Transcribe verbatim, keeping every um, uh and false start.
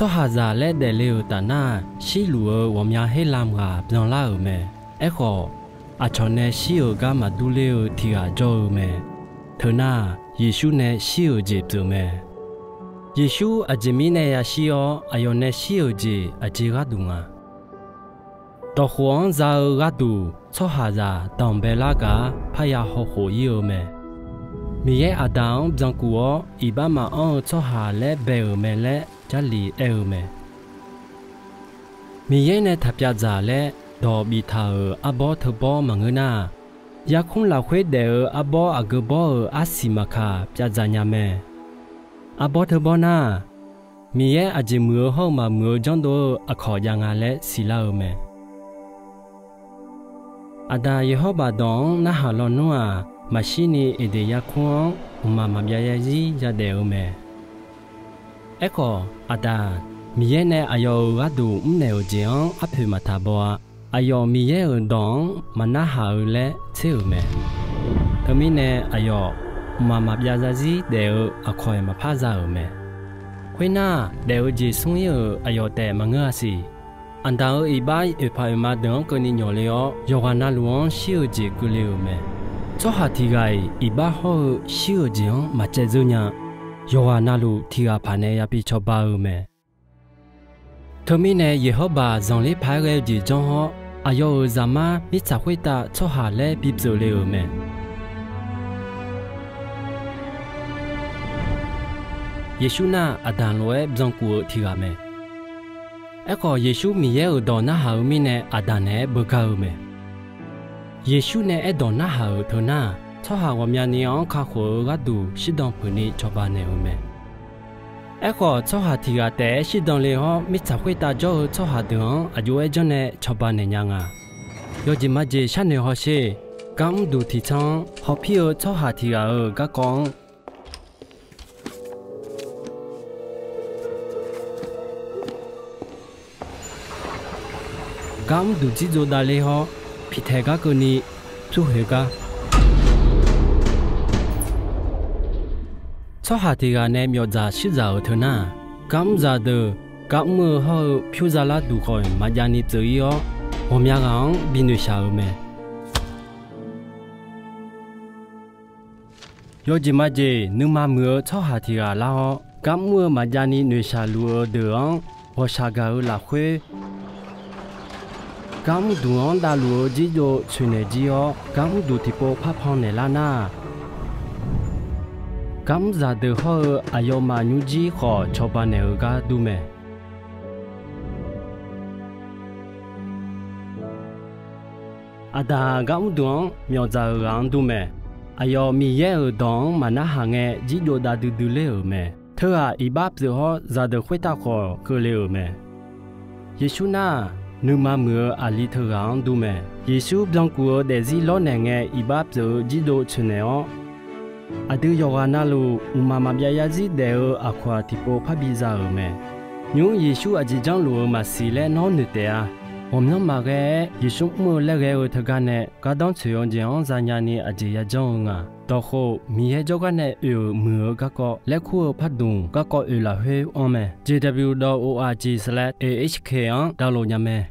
Tsawrhaqzaq laer daefle-euq taf nar, shirluf-eu ghawqmya her lamq ghaq byanlar-euq mae. Aerkhawf, aqcawq nae shir-euq gar maqdur ler-eu tiq ghaq jawr-eu mae. Teu nar, Yeqsur nae shir-euq jeq pyeuf mae. Yeqsur aqjeq mirnae yashir-awr, aqyawf nae shir-euq jeq aqjeq gharduq nga? Dawqkhof-anr za-eu gharduq tsawrhaqzaq danqbae lar gaq-ar parya hawkhof ir-eu mae. Miqyaer Aqdaq-anr byankuf-awr, iqbax maqanr-eu tsawrhaq laer bae-euq mae laer Jarlif aer-eu mae. Miqyaer nae taq pyav dzaq laer dawq biftaq-euq arbawr teubawr maqngeur nar, yarkmr lafkhoer daef-eu arbawr aqgeu bawr-euq arsiq maqkaq pyav dzaq nya mae. Arbawr teubawr nar, Miqyaer aqjeq muiq-eu hawr-eu maqmuiq-eu janrdov-eu aqkawq jav nga laer siqlar-eu mae. Aqdaq Yeqhawrbaq dawq-anr narhaq lawnmr-aq, maqshirni Eqdeq yarkmr-anr mqmaq maqbyav zarzir yadaef-eu mae. Aerkhawf, Aqdaq, Miqyaer nae aqyawf-euq gharduq mrnaeq-euq jeq-anr arpoeq maqtaq baw-a. Aqyawf Miqyaer-euq dawq-anr maqnarhaq-eu laer tser-euq mae. Teumirnae, aqyawf mqmaq maqbyav zarzir daef-eu aqkawq-aer maqpar za-euq mae. Khoernar, daef-eu jeq smr ir-euq aqyawf taef maqngeur-a siq. Aqdaq-euq iqbax oeqpaq oeqma deuq-anr keuvni nyawqle-awr, yawqghaq navluf-anr shir-eu jeq keuvle-euq mae. Tsawrhaq tiq ghaq-iq iqbax hawr-eu shir-euq jeq-anr maqcaev dzeur nya. Yawqghaq navluf tiq ghaq paq nae yabi cawba-eu mae. Teumirnae, Yeqhawrbaq zanqler paq-aer ghae-eu jeq janr-awr, aqyawf-euq Zaqmar mirtsaq khoertav tsawrhaq laer bipyeuf le-euq mae. Yeqsur nar, Aqdaq lof-aer byankuf-eu tiq ghaq mae. Aerkhawf, Yeqsur Miqyaer-euq dawq narhaq-eu mirnae, Aqdaq naeq-aer beugar-eu mae. Yeqsur nae aerdawq narhaq-euq teu nar, tsawrhaq ghawqmyani-anr kakhof-eu gharduq shirdan peuqni cawba naeq-eu mae. Aerkhawf, tsawrhaq tiq ghaq taef-aer shirdan le-awr, mirtsaq khoertav jawr-eu tsawrhaq deuq-anr aqjox-aer janrnae cawba naeq nya nga. Yawjeq majeq sharnoeq hawsher. Garmr duq tiq tsanr-anr hawpir-eu tsawrhaq tiq ghaq-euq garkawv-anr, garmr duq dzirdzov davler hawr, piqtaeq gar keuvni pyur khoeq gar. Tsawrhaq tiq ghaq nae myawfdzaq shuirdzaq-euq teu nar, garmr zaqdeuq garmr-eu hawr-eu pyur zalar duq khawf maqjav ni pyeuf ir-awr, ghawqmya ghaq-anr binoeq shaq-euq mae. Yawjeq majeq nuima muiq-eu tsawrhaq tiq ghaq lar-awr, garmr-eu maqjav ni noeqshaq luf-eu deuq-anr ghawqshaq gaq-eu lafkhoer, garmr duq-anr davluf-eu jirdov tsoeqnaeq jir-awr, garmr duq tiqpov parpan naeqlar nar, garmr zaqdeuq hawr-eu aqyawfmaf nymrjir khawf cawba naeq-eu gar dur mae. Aqdaq-aq, garmr duq-anr myawfdzaq-euq ghaq-anr dur mae. Aqyawf Miqyaer-euq dawq-anr maqnarhaq ngae, jirdov dav duidui ler-euq mae. Teughaq iqbax pyeuf hawr, zaqdeuq khoertav khawf keuvle-euq mae. Yeqsur nar-aq, nuima muiq-eu aqli teughaq-anr dur mae. Yeqsur byankuf-eu daefzir lawrnaeq ngae, iqbax pyeuf-eu jirdov tsoeqnaeq-awr, aqdui yawqghaq navluf mqmaq maqbyav yarzir daef-eu aqkawq-aq tiqpov parbi za-euq mae. Nymr Yeqsur aqjeq janrluf-eu maqsiq laer nawr noeq taef-a. Ghawqmyanr maqghae-aer Yeqsur mr-eu laer ghae-eu teugar nae gardanr tsoeq-eu jeq-anr zanya ni aqjeq yajanr-eu nga. Dawqkhof Miqyaer jawrgar nae oe-euq muiq-eu garkawv laer kur-eu pardmq garkawv oeq lafkhoer anr mae. J W dot O R G slash A H K-anr download nya mae.